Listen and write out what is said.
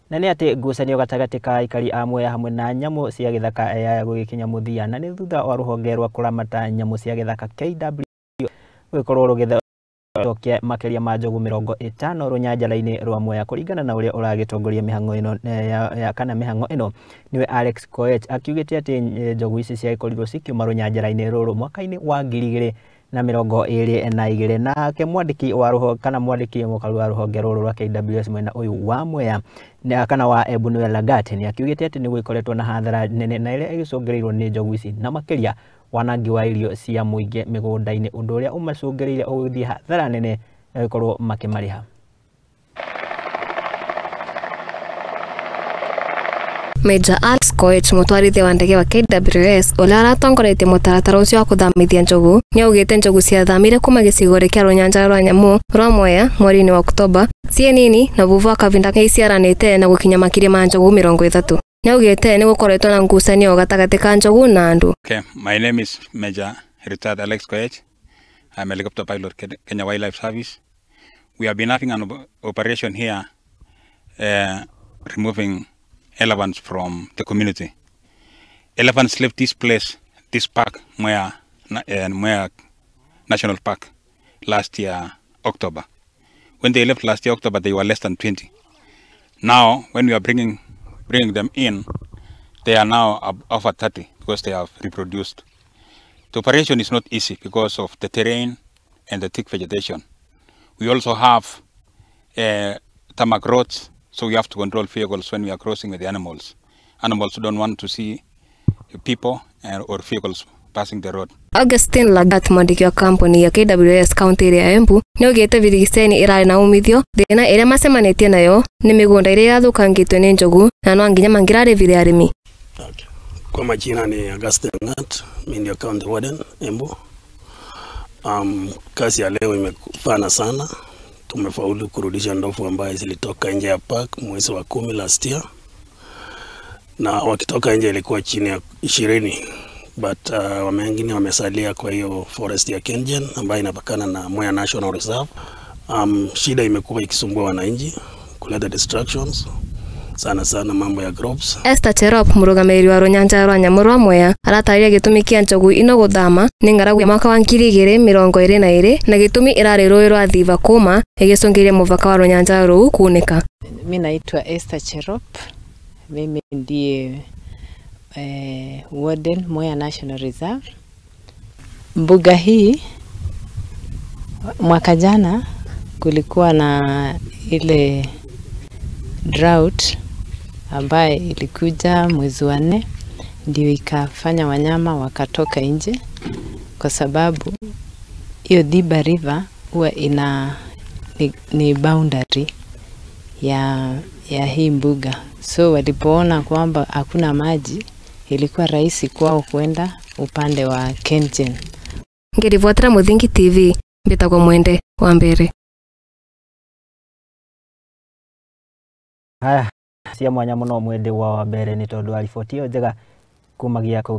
Na nĩ atĩ ngucanio gatagatĩ ka aikari a Mwea hamwe na nyamũ cia gĩthaka ya gũgĩkinya mũthia, na nĩ thutha wa rũhonge rwa kũramata nyamũ cia gĩthaka KW gũgĩkorwo rũgĩthokia makĩria ma njogu 50 rũnyanjara-inĩ rwa Mwea, kũringana na ũrĩa ũragĩtongoria mĩhang'o ĩno ya kana mĩhang'o ĩno nĩwe Alex Koech, akiugĩte atĩ njogu ici ciagĩkorirwo cikiuma rũnyanjara-inĩ rũrũ mwaka-inĩ wa 2022. Nake mwandĩki wa rũhonge kana mwandĩki mũkaru wa rũhonge rũrũ rwa KWS mwena ũyũ wa Mwea kana wa Embu nĩwe Lagat, nĩ akiugĩte atĩ nĩ gũgĩkoretwo na hathara nene na ĩrĩa ĩgĩcũngĩrĩirwo nĩ njogu ici, na makĩria wanangi wa irio cia mũingĩ mĩgũnda-inĩ, ũndũ ũrĩa ũmacũngĩrĩire ũgĩthiĩ hathara nene gũkorwo makĩmarĩha. Major Alex Koech, mũtwarithia wa ndege wa KWS ũrĩa aratongoretie mũtaratara ũcio wa kũthamithia njogu, nĩaugĩte njogu ciathamire kuma gĩcigo kĩa rũnyanjara rwa nyamũ rwa Mwea mweri-inĩ wa Oktoba ciĩ nini, na vuvu wa kavinda nĩiciaranĩte na gũkinya makĩria ma njogu 30. Nĩaugĩte nĩgũkoretwo na ngucanio gatagatĩ ka njogu na andũ. Okay, my name is Major retired Alex Koech. I'm a helicopter pilot, Kenya Wildlife Service. We have been having an operation here, removing elephants from the community. Elephants left this place, this park, Mwea, Mwea National Park, last year, October. When they left last year, October, they were less than 20. Now, when we are bringing them in, they are now over 30 because they have reproduced. The operation is not easy because of the terrain and the thick vegetation. We also have tarmac roads, so we have to control vehicles when we are crossing with the animals. Animals don't want to see people or vehicles passing the road. Augustine Lagat, mwandĩki wa kambuni ya KWS kaunti ya Embu, nĩaugĩte Birigiceni ĩrarĩ na umithio thĩna ĩrĩa macemanĩtie nayo nĩ mĩgũnda ĩrĩa yathũkangĩtio nĩ njogu na no nginya mangĩrarĩvire arĩmi. Okay. Kwa majina ni Augustine Lagat, mimi ndio county warden Embu. Kazi ya leo imefana sana. Tumefaulu kurudisha ndovu ambaye zilitoka nje ya park mwezi wa 10 last year. Na wakitoka nje ilikuwa chini ya 20, but wengine wamesalia kwa hiyo forest ya Kengen ambayo inapakana na Mwea National Reserve. Shida imekuwa ikisumbua wananchi kuleta distractions sana sana mambo ya crops. Esther Cherop, mũrũgamĩrĩri wa rũnyanjara rwa nyamũ rwa Mwea, aratarĩria gĩtũmi kĩa njogu ino gũthama nĩ ng'aragu ya mwaka wa 2022 na gĩtũmi ĩrarĩ rũĩ rwa Thiva kũma ĩgĩcũngĩrĩria mũbaka wa rũnyanjara rũu kunĩka. Mimi naitwa Esther Cherop, mimi ndiye warden Mwea National Reserve. Mbuga hii mwaka jana kulikuwa na ile drought ambaye ilikuja mwezi wa 4, ndio ikafanya wanyama wakatoka nje, kwa sababu hiyo Thiba River huwa ina ni boundary ya hii mbuga. So walipoona kwamba hakuna maji, ilikuwa rahisi kwao kwenda upande wa Kengen. Ngirivotera Muthingi TV, mbitagwo Mwende wa Mbere. Haya, cia mwanya muno Mwende wa Mbere ni tondu wa riboti ĩyo njega kumagia kũu.